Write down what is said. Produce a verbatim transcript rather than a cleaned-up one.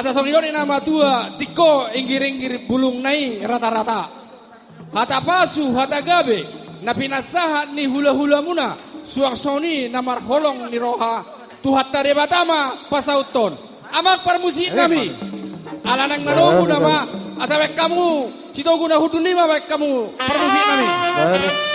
Asa songon i do na matua, tingko inggir-inggir bulungna i rata-rata. Hata pasu, hata gabe, na pinasahat ni hula-hulamuna, suang songon i na marholong ni roha, Tuhanta Debata ma pasauthon. Amang parmusik nami. Ala nang na dobu nama, asa baen hamu, sitogu na hundul i ma baen hamu, parmusik nami.